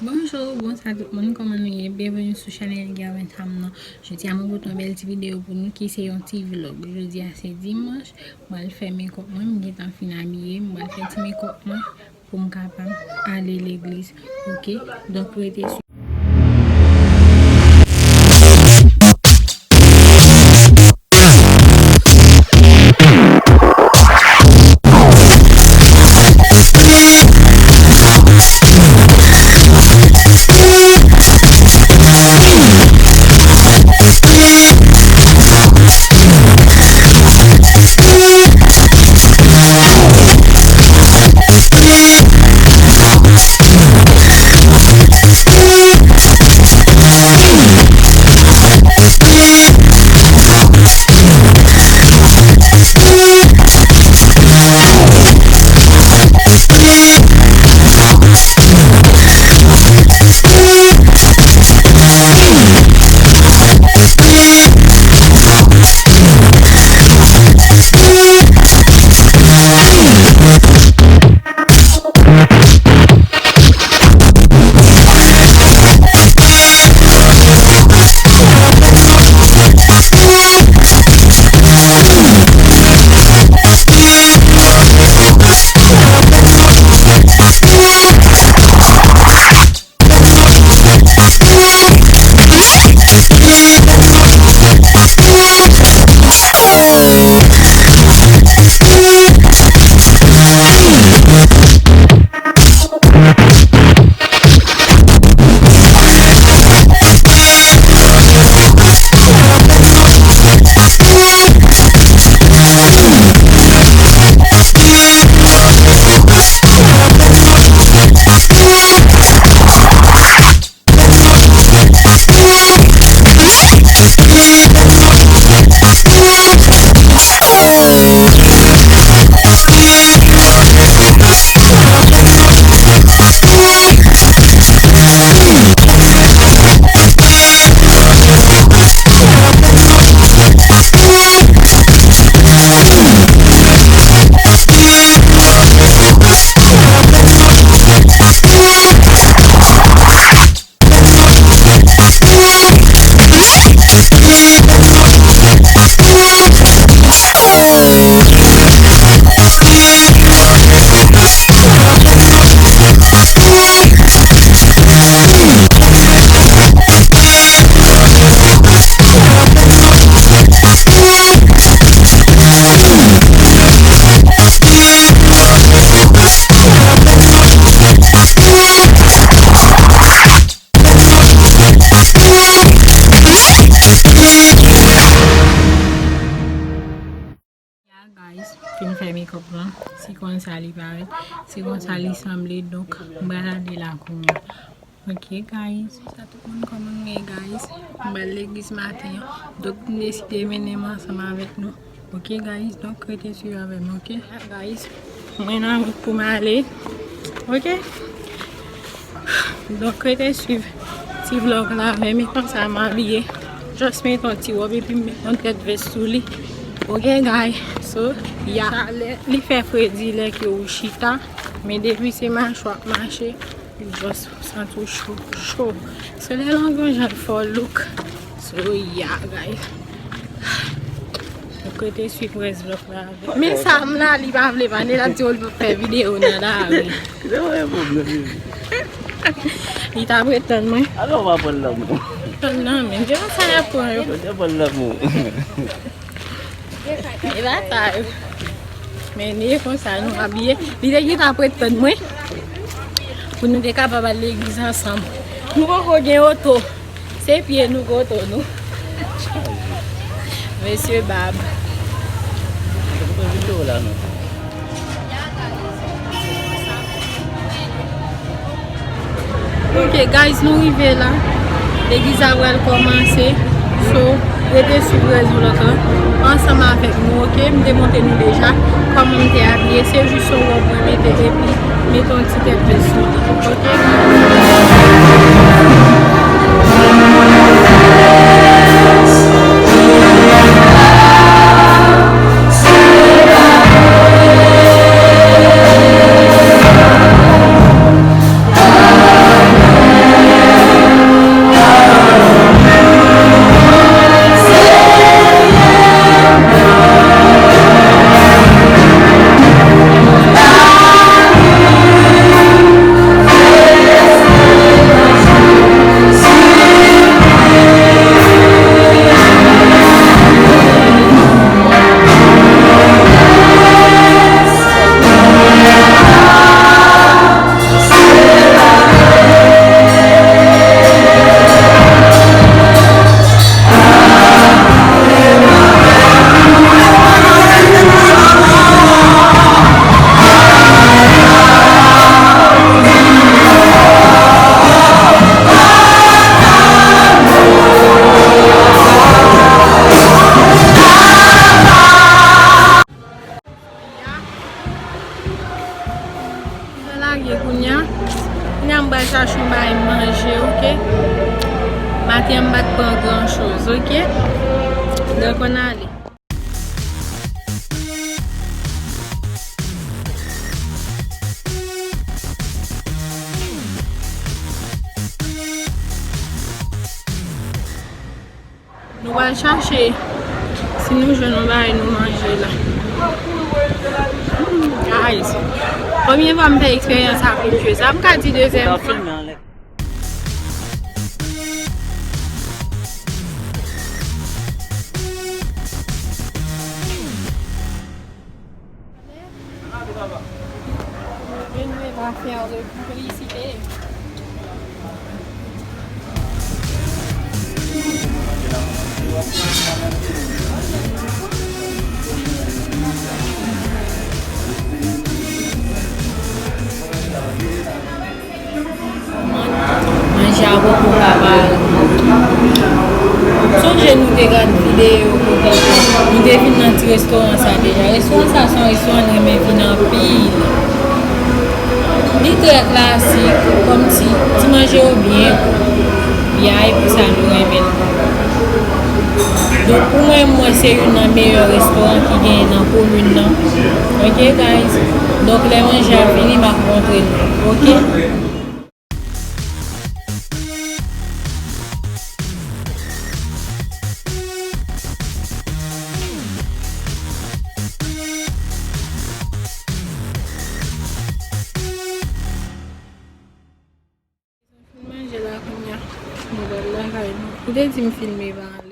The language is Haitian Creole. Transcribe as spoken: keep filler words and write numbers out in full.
Bonjou, bonswa tout moun, kòman nou ye? Byenveni sou chanèl Guervin Tam nan. Jodi a mwen pote yon bèl ti videyo pou nou ki se yon ti vlog. Jodi a se dimanch, mwen al fè mekòp mwen, m gentan fin abiye, mwen al fè ti mekòp mwen pou m kapab ale legliz. Oke, donk rete sou. Ya, guys, fin fè mekòp lan. Se konsa li parèt. Se konsa li sanble. Donk, m pral ale la kounye a. Ok, guys. Sa tout moun, kòman nou ye, guys? M pral legliz maten an. Donk, m deside mennen m ansanm avèk nou. Ok, guys, donk rete swiv avè m, ok? Ya, guys, mwen nan wout pou m ale. Ok? Donk, rete swiv ti vlog la avè m. E konsa m abiye. Just met yon ti wòb epi m met yon tèt vès sou li. Ok, guys? So, ya. Chalè, li fè fredi lè ke ou chita. Men depi se mache w ap mache, ou just santi w cho, cho. So, lè w gon jan fò look. So, ya, guys. Donk, rete swiv rès vlog la avè m. Men sa m la, li pa vle pale, l ap di w li p ap fè videyo nan lari. Kite mwen pwoblèm li. Li t ap ret tann mwen. Alò, w pa pran lanmou. Tann nan, men, se pa sa y ap pran yo. Yo te pran lanmou. E pa sa yo. Men, e konsa nou abiye. Li te gentan ap ret tann mwen. Pou nou te kapab al legliz ansanm. Nou poko gen oto. Se pye nou kote nou. Mesye Bab. Ok, guys, nou rive la. Legliz la pral kòmanse. So, rete swiv rès vlog lan ansanm avèk nou, ok? M te montre nou deja kòman m te abiye. Se jis yon wòb mwen mete epi mete yon ti tèt vès sou li. Ok? Ay manje, oke? Maten an m pa t pran gran choz, oke? Donk, ann ale. Nou pral chache si nou jwenn yon bagay nou manje la. Hmm, guys, premye fwa m fè eksperyans ak yon jwe. Sa m ka di dezyèm fwa. Une affaire de publicité. Manje a poko ka pare. Sonje nou te gad videyo kote nou te vin nan ti restoran sa deja. Restoran sa se yon restoran n renmen vin anpil. Li trè klasik, kòmsi ti manje yo byen gou. Ya, e pou sa nou renmen l. Donk, pou mwen, mwen se youn nan meyè restoran ki genyen nan komin nan. Ok, guys? Donk, lè manje a fini, m ap montre nou. Ok? Fin manje la kounye a. Nou pral lakay nou. Ou te di m filme pa.